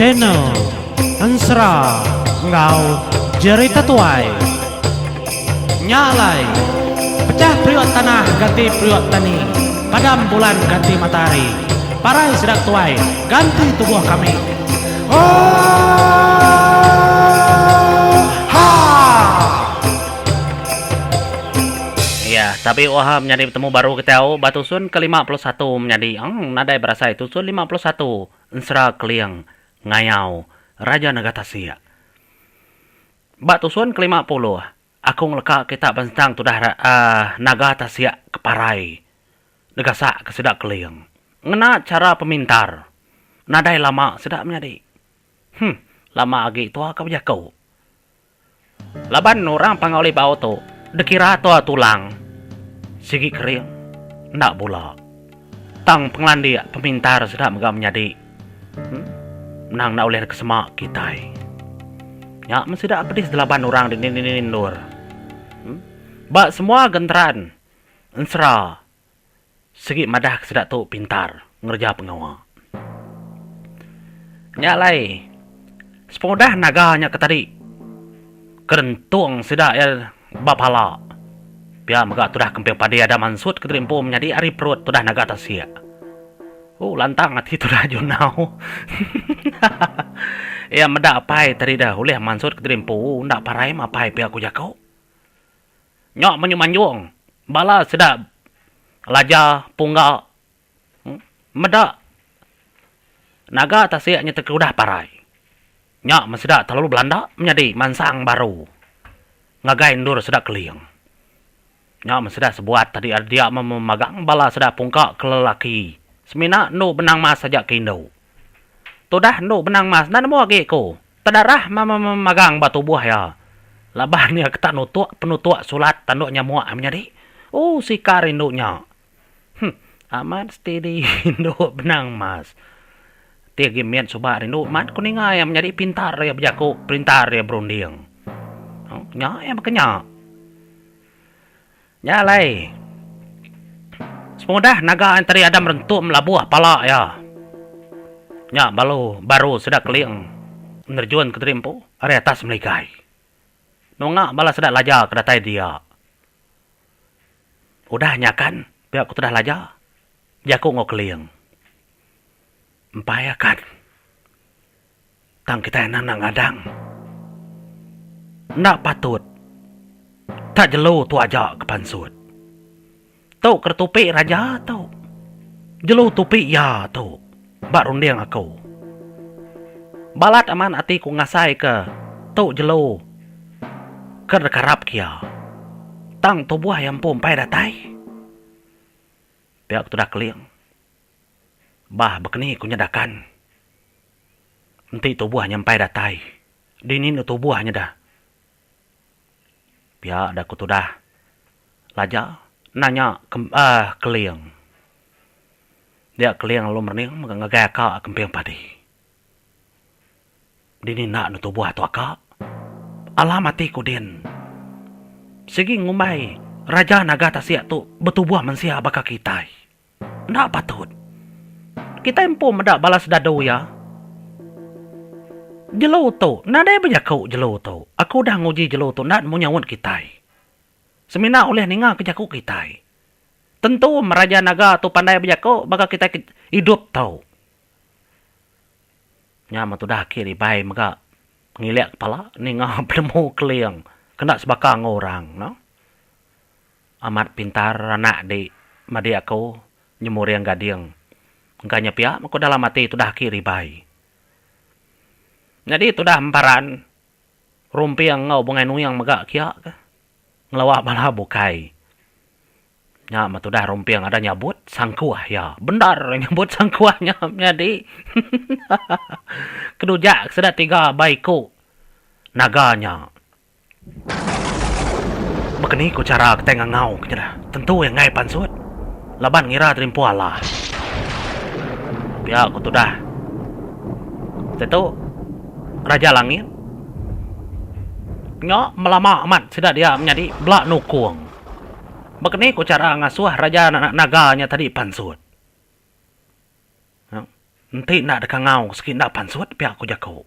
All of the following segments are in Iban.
Channel Ensera enggau Jerita Tuai. Nya alai, pecah periuk tanah ganti periuk tani, padam bulan ganti matahari, parai sida tuai ganti tubuh kami. Oohaa! Iya, tapi oha menyadi betemu baru kitai au ba tusun ke 51 menyadi eng nadai berasai tusun 51 ensera keling ngayau Raja Naga Tasik. Ba tusun ke 50 aku ngeleka kita bensang tudah uhh Naga Tasik ke parai negasak ke sida keling ngena chara pemintar nadai lama sida menyadi. Huh lama agi tua ka bejaku. Laban orang Panggau Libau tu dikira tua tulang sigi kering enda bula. Tang pengelandik pemintar sida mega menyadi menang enda ulih dikesema kitai. Nya men sida pedis delaban orang dini-dini endur. Ba semua genteran ensera Sigi madah ke sida tu pintar ngereja pengawa. Nya alai, sepengudah naga nya ke tadi kerentung sida iya ba pala, pia mega tudah kemping padi ada mansut ke diri empu menyadi ari perut tudah naga tasik. Ooh lantang ati tudah Junau. Iya meda apai tadi dah ulih mansut ke diri empu enda parai mah apai pia ku jaku. Nya menyu manjung bala sida Laja Pungga meda naga tasik nya teke udah parai. Nya men sida terlalu belanda menyadi mansang baru ngagai endur sida Keling. Nya men sida sebuat tadi ari dia memagang bala sida pungka ke lelaki semina endu benang mas aja ke indu. Tudah endu benang mas enda nemu agi ku. Tedarah memagang ba tubuh iya. Laban iya ke tak nutuk penutuk sulat tanduk nyamuk iya menyadi. Ooh sikar indu nya. Huh amat steady indu benang mas. Ti agi mit suba rindu amat ku ninga iya menyadi pintar iya bejaku pintar iya berunding. Nya iya baka nya. Nya alai, sepengudah naga enteri Adam rentum labuh pala iya, nya balu baru sida Keling nerjun kediri empu ari atas meligai. Nunga bala sida Laja ke datai dia. Udah nya kan, pia ku tudah Laja, jaku enggau Keling. Empai akan. Tang kitai anang enda ngadang. Enda patut tak jelu tu aja ke pansut. Tu ke tupi raja tu. Jelu tupi iya tu ba runding aku. Balat amat ati ku ngasai ke tu jelu ke dikarap ke iya. Tang tubuh iya empu empai datai. Pia ku tudah Keling. Bah bekeni ku nyedakan. Enti tubuh nya empai datai, dini enda tubuh nya dah. Pia da ku tudah Laja nanya uhh Keling. Dia Keling lalu merening mega ngagai aka Kemping Padi. Dini enda enda tubuh tu aka. Alam ati ku din. Sigi ngumbai Raja Naga Tasik tu betubuh mensia baka kitai. Enda patut. Kitai empu meda bala sedadu iya. Jelu tu, nadai bejaku jelu tu. Aku udah nguji jelu tu enda nemu nyaut kitai. Semina ulih ninga ke jaku kitai. Tentu meraja naga tu pandai bejaku baka kitai ke idup tu. Nya meh tudah aki ribai mega ngilik kepala ninga penemu keling kena sebaka enggau orang no. Amat pintar anak di madi aku nyemuring gading. Engka nya pia meh ku dalam ati tudah aki ribai. Nyadi tudah emparan rumping enggau bungai nuing mega kia ke ngelawa bala bukai. Nya meh tudah rumping ada nyabut sangkuh iya. Bendar nyabut sangkuh nya menyadi. Kedujak sida tiga ba iku naga nya. Baka ni ku chara kitai ngangau ke nyerah tentu iya enggai pansut laban ngira terimpu alah. Pia ku tudah ditu Raja Langit nya melama amat sida dia menyadi bela nukung. Baka ni ku chara ngasuh Raja Naga nya tadi pansut. Enti enda dikangau sigi enda pansut pia ku jaku.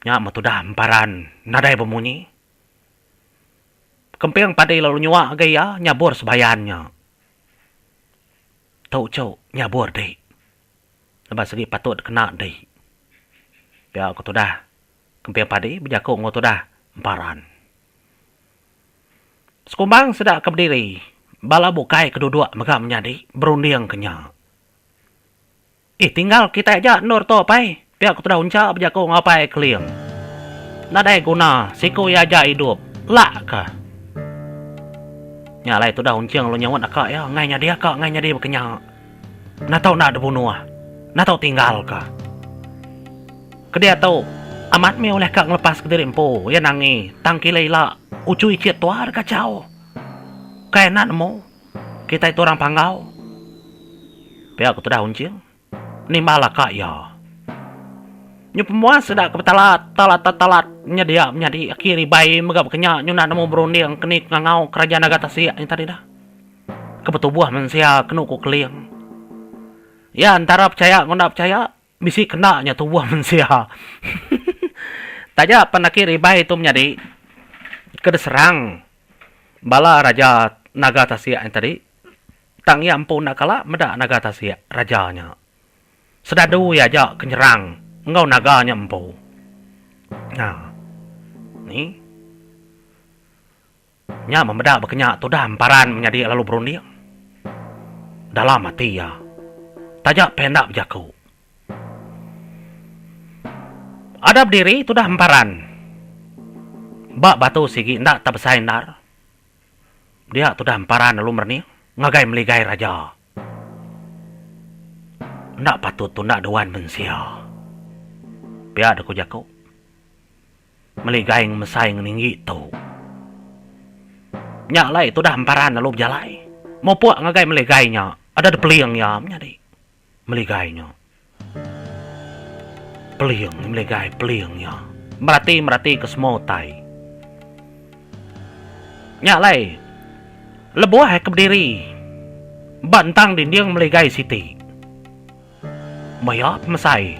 Nya meh tudah emparan nadai bemunyi. Kemping padi lalu nyua ngagai iya nyabur sebayan nya. Tu chu nyabur di. Laban sigi patut kena di. Pia ku tudah kemping padi bejaku enggau tudah emparan. Sekumbang sida ke bediri, bala bukai ke duduk mega menyadi berunding ke nya. Ih tinggal kitai aja endur tu apai, pia ku tudah Uncha bejaku enggau apai Keling. Nadai guna siku iya aja idup, lak ka. Nya alai tudah Unching lalu nyaut aka iya, enggai nyadi aka enggai nyadi baka nya. Enda tau enda dibunuh, enda tau tinggal ka. Ke diatu, amat mih ulih ka ngelepas kediri empu, iya nangi, tang kila ila uchu ichit tua deka chau. Kai enda nemu. Kitai tu orang Panggau. Pia ku tudah Unching nimbal aka iya. Nyu pemuas sida ke betalat talat talat nyedia menyadi aki ribai mega baka nya nyu enda nemu berunding ke ni ngangau ke Raja Naga Tasik nya tadi dah. Ke betubuh mensia kenu ku Keling. Iya entara pechaya enggau enda pechaya bisi kena nya tubuh mensia. Taja pan aki ribai tu menyadi ke diserang Bala raja naga tasik nya tadi, tang iya empu enda kala meda naga tasik raja nya. Sedadu iya aja ke nyerang enggau naga nya empu. Nya. Ni. Nya memeda baka nya tudah emparan menyadi lalu berunding. Dalam ati iya. Taja pia enda bejaku. Ada bediri tudah emparan. Ba batu sigi enda tak besai endar. Dia tudah emparan lalu merening ngagai meligai raja. Enda patut tunda duan mensia. Pia deh ku jaku. Meligai ngemesai ngeninggi tu. Nya alai tudah emparan lalu bejalai. Mupuk ngagai meligai nya ada dipeling iya menyadi. Meligai nya. Peling meligai peling nya. Merati merati ke semua utai. Nya alai lebuh ai ke bediri ba entang dinding meligai siti. Maya pemesai.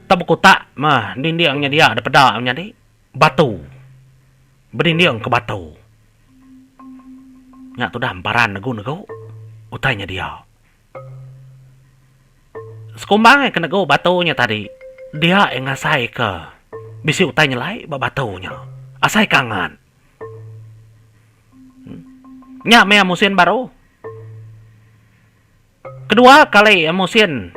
Tak bekutak meh dinding nya dia dipeda menyadi batu. Bedinding ke batu. Nya tudah emparan negu-negu utai nya dia. Sekumbang iya ke negu batu nya tadi, dia iya ngasaika bisi utai nyelai ba batu nya. Asai ke angat. Nya meh musin baru. Kedua kali musin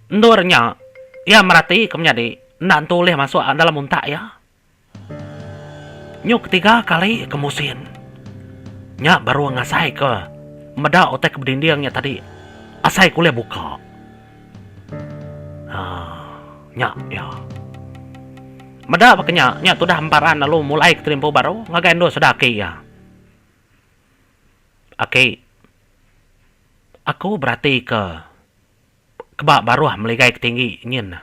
endur nya, iya meratika menyadi enda entu ulih masuk dalam untak iya. Nyu ketiga kali ke musin nya baru ngasai ke meda utai ke bedinding nya tadi asai ke ulih buka. Aaa nya iya. Meda baka nya, nya tudah emparan lalu mulai ke terimpu baru ngagai endur sida aki iya. Aki, aku beratika. Keba baruh meligai ke tinggi nyin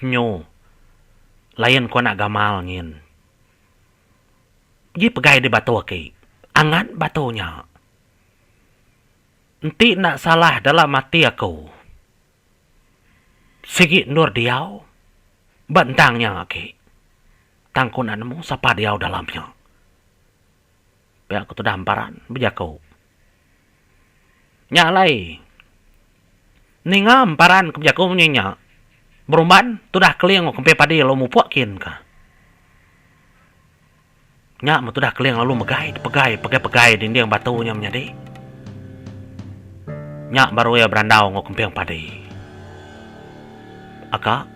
nyu lain ku anak gamal nyin. Ji pegai di batu aki. Angat batu nya. Enti enda salah dalam ati aku sigi endur diau ba entang nya aki. Tang ku enda nemu sapa diau dalam nya. Pia ku tudah emparan bejaku. Nya alai ninga emparan ke bejaku munyi nya berumban tudah keling enggau kemping padi lalu mupuk kin ka. Nya meh tudah keling lalu megai pegai pegai-pegai dinding batu nya menyadi. Nya baru iya berandau enggau kemping padi. Aka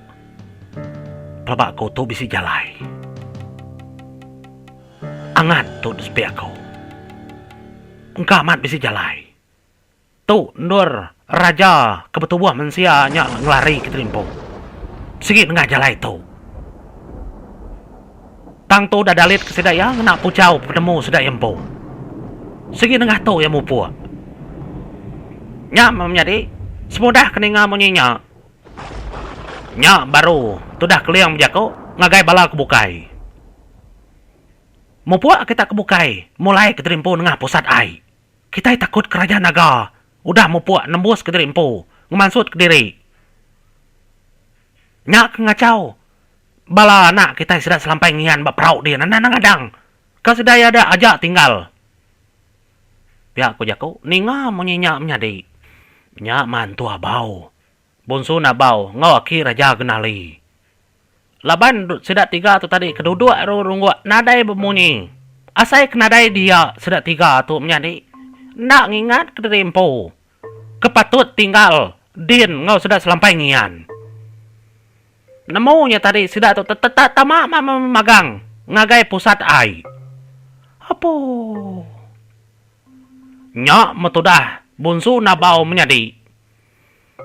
pelaba aku tu bisi jalai. Angat tu disepi aku. Engka amat bisi jalai. Tu endur raja ke betubuh mensia nya ngelari ke terimpu. Sigi nengah jalai tu. Tang tu udah dalit ke sida iya ngena puchau penemu sida iya empu. Sigi nengah tu iya mupuk. Nya meh menyadi semudah ke ninga munyi nya. Nya baru tudah Keling bejaku ngagai bala ke bukai. Mupuk kita ke bukai mulai ke terimpu nengah pusat ai. Kitai takut ke Raja Naga. Udah mupuk nembus kediri empu ngemansut kediri. Nya ke ngachau bala anak kitai sida selampai ngian ba perau din anang ngadang ka sida iya da aja tinggal. Pia ku jaku ninga munyi nya menyadi. Nya mantu abau. Bunsu Nabau enggau aki Raja Genali. Laban sida tiga tu tadi ke duduk rungguk nadai bemunyi. Asai ke nadai dia sida tiga tu menyadi enda ngingat ke diri empu ke patut tinggal din enggau sida selampai ngian. Nemu nya tadi sida tu tetap tama magang ngagai pusat ai. Apu. Nya metudah Bunsu Nabau menyadi.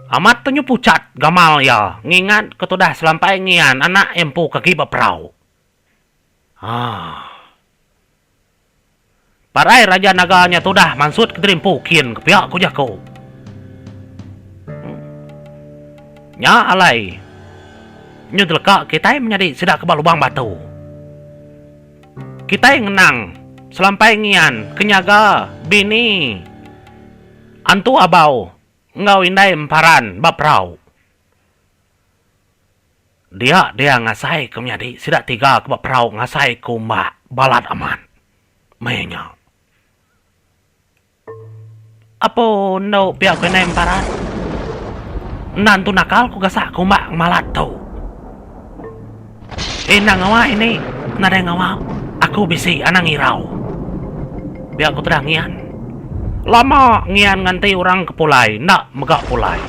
Amat tu nyu puchat gamal iya ngingat ke tudah selampai ngian anak iya empu ke agi ba perau. Haa. Parai Raja Naga nya tudah mansut ke diri empu kin ke pia ku jaku. Nya alai nyu teleka kitai menyadi sida ke ba lubang batu. Kitai ngenang selampai ngian ke nyaga bini Antu Abau Enggau indai emparan ba perau. Dia dia ngasai ke menyadi sida tiga ke ba perau ngasai ke umbak balat amat maya nya. Apo endu pia ku indai emparan. Enda entu nakal ku gasak ke umbak ngemalat tu. Eh enda ngawa ini nadai ngawa aku bisi anang irau. Pia ku terang ngian. Lama ngian nganti orang ke pulai enda mega pulai.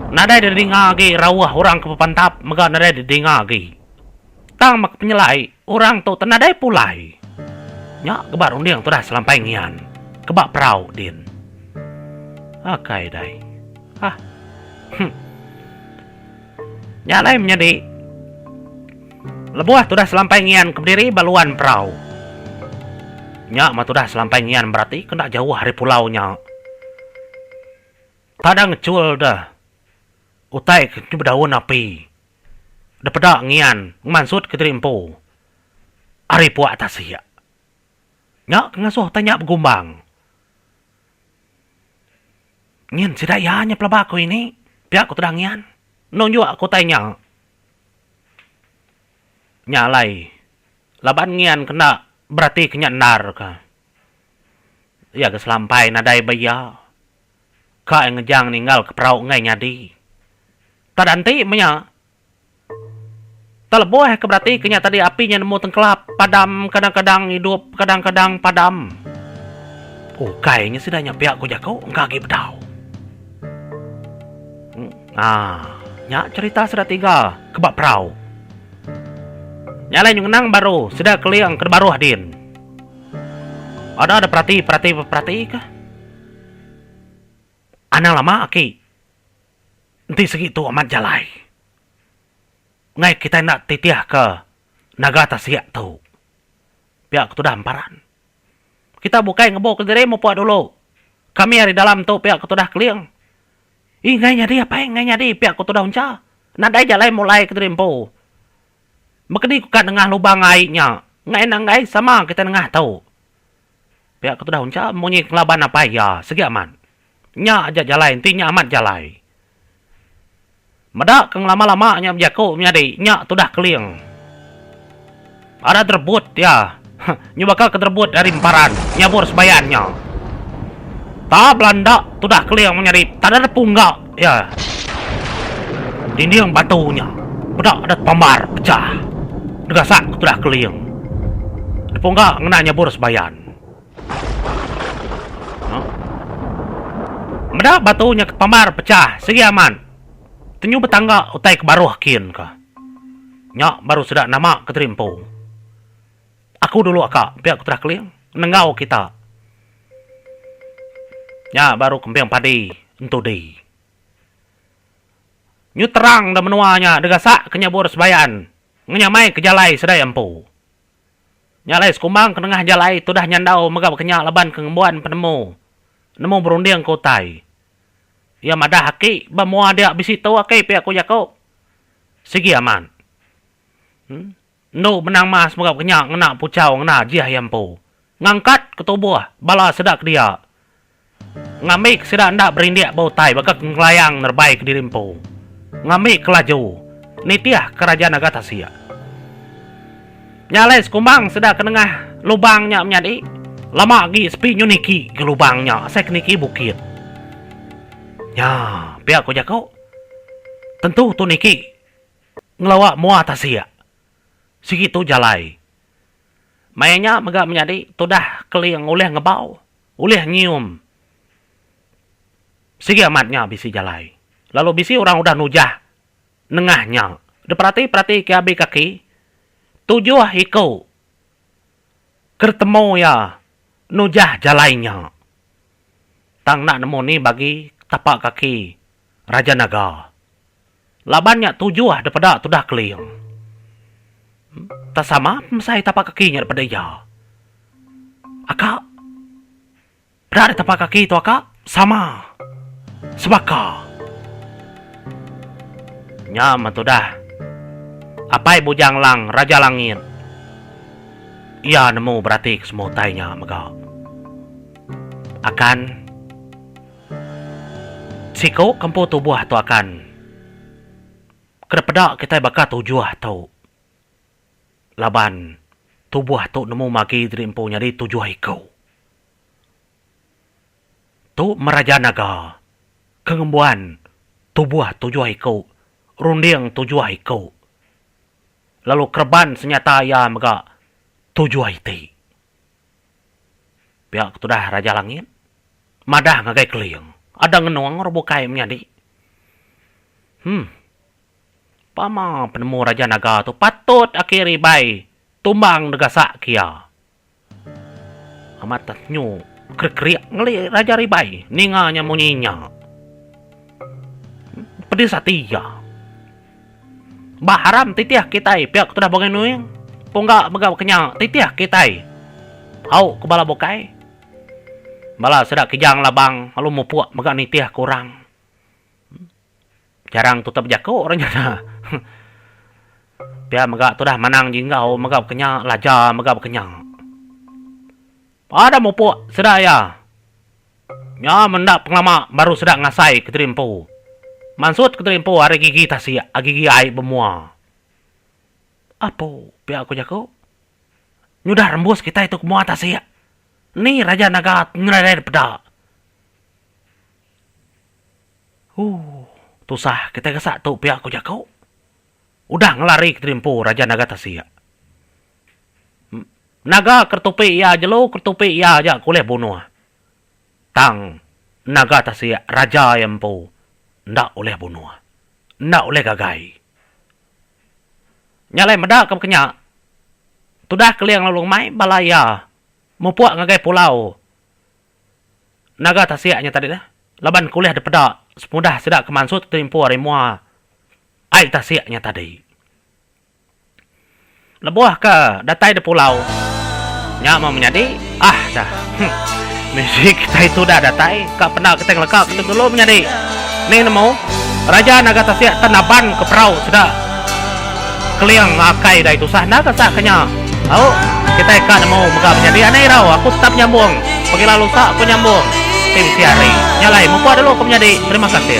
Nadai didinga agi rauh orang ke bepantap mega nadai didinga agi. Tang meh penyelai orang tu te nadai pulai. Nya ke ba runding tudah selampai ngian ke ba perau din. Akai dai. Hah. Huh. Nya alai menyadi lebuh tudah selampai ngian ke bediri ba luan perau. Nya meh tudah selampai ngian berati ke enda jauh ari pulau nya. Tada ngechul deh utai ke bedaun api depeda ngian ngemansut ke diri empu ari puak tasik. Nya ke ngasuh utai nya begumbang. Nyin sida iya nya pelaba aku ini, pia ku tudah ngian. Nunjuk aku utai nya. Nya alai, laban ngian kena berati ke nya endar ka. Iya ga selampai nadai ba iya. Ka iya ngejang ninggal ke perau enggai nyadi. Tak danti meh nya. Tak lebuh ke berati ke nya tadi api nya nemu tengkelap padam kadang-kadang idup kadang-kadang padam. Ukai nya sida nya pia ku jaku engka agi bedau. Haa nya cherita sida tiga ke ba perau. Nya alai ngenang baru sida keling ke baruh din. Ada da perati perati perati ka. Anang lama aki. Enti segi tu amat jalai. Enggai kitai enda titihka naga tasik tu. Pia ke tudah emparan. Kita bukai ngebu kediri mupuk dulu. Kami ari dalam tu pia ke tudah keling. Ih enggai nyadi apai enggai nyadi pia ke tudah uncha. Nadai jalai mulai kediri empu. Bekedi ku ka nengah lubang ai nya. Enggai enda enggai sama kitai nengah tu. Pia ke tudah uncha munyi ngelaban apai iya segi amat. Nya aja jalai enti nya amat jalai. Meda ke ngelama-lama nya bejaku menyadi nya tudah keling. Ada terebut iya. Nyu baka ke terebut ari emparan nyabur sebayan nya. Ta belanda tudah keling menyadi tada pungga iya. Dinding batu nya peda ada tepambar pecah degasak ke tudah keling. Depungga ngena nyabur sebayan. Meda batu nya ke pambar pecah sigi amat tenyu betangga utai ke baruh kin ka. Nya baru sida nama ke teri empu. Aku dulu aka pia ku terah keling nenggau kita. Nya baru kemping padi entudi. Nyu terang da menua nya degasak ke nyabur sebayan ngenyamai ke jalai sedai empu. Nya alai sekumbang ke nengah jalai tudah nyandau mega bekenya laban ke ngembuan penemu nemu berunding ke utai. Iya madah aki ba mua dia bisi tu aki pia ku jaku. Sigi amat. Endu benang mas mega bekenya ngena puchau ngena ajih iya empu. Ngangkat ke tubuh bala sida ke dia. Ngambi ke sida enda berindik ba utai baka ke ngelayang nerebai kediri empu. Ngambi ke laju nitih ke Raja Naga Tasik. Nya alai sekumbang sida ke nengah lubang nya menyadi lama agi sepi nyu niki ke lubang nya asai ke niki bukit. Nya pia ku jaku tentu tu niki ngelawa mua tasik. Sigi tu jalai. Maya nya mega menyadi tudah Keling ulih ngebau, ulih nyium. Sigi amat nya bisi jalai. Lalu bisi orang udah nujah nengah nya. Diperati-perati ke abi kaki, tujuh iku ke ditemu iya nujah jalai nya. Tang enda nemu ni bagi tapak kaki Raja Naga. Laban nya tujuh daripada tudah Keling. Tak sama pemesai tapak kaki nya daripada iya. Aka. Peda deh tapak kaki tu aka. Sama. Sebaka. Nya meh tudah. Apai Bujang Lang Raja Langit. Iya nemu berati ke semua utai nya mega. Akan. Siku ke empu tubuh tu akan kena peda kitai baka tujuh tu laban tubuh tu nemu magi diri empu nyadi tujuh iku. Tu meraja naga ke ngembuan tubuh tujuh iku, runding tujuh iku lalu kereban senyata iya mega tujuh iti. Pia ke tudah Raja Langit madah ngagai Keling. Ada ngenung orang bukai menyadi. Huh. Pama penemu Raja Naga tu patut aki ribai tumbang degasak ke iya. Amat tak nyu kerik-kerik ngeli Raja Ribai ninga nya munyi nya. Pedis ati iya. Ba haram titih kitai pia ke tudah Bungai Nuing. Pungga mega baka nya titih kitai. Au ke bala bukai. Bala sida Kijang Labang lalu mupuk mega nitih ke orang. Jarang tutup bejaku orang nya. Pia mega tudah Manang Jinggau mega baka nya, Laja mega baka nya. Pada mupuk sida iya. Nya menda pengelama baru sida ngasai kediri empu. Mansut kediri empu ari gigi tasik, gigi ai bemua. Apu, pia ku jaku. Nyudah rembus kitai tu ke mua tasik. Ni Raja Naga nyelai dipeda. Ooh, tusah kitai gasak tu pia ku jaku. Udah ngelari kediri empu Raja Naga Tasik. Naga keretupi iya jelu keretupi iya aja ke ulih bunuh. Tang naga tasik raja iya empu enda ulih bunuh. Enda ulih gagai. Nya alai meda ke baka nya tudah Keling lalu ngemai bala iya mupuk ngagai pulau naga tasik nya tadi deh laban ke ulih dipeda semudah sida ke mansut ke empu ari mua ai tasik nya tadi. Lebuh ke datai di pulau nya meh menyadi ah dah huh music kitai tu dah datai ka penda kitai ngeleka kitu dulu menyadi nih nemu raja naga tasik tenaban ke perau sida keling akai dai tusah enda gasak ke nya au kitai ka nemu mega menyadi anang irau aku tetap nyambung pegila lusa aku nyambung ti bisi hari nya alai mupuk dulu ku menyadi terima kasih.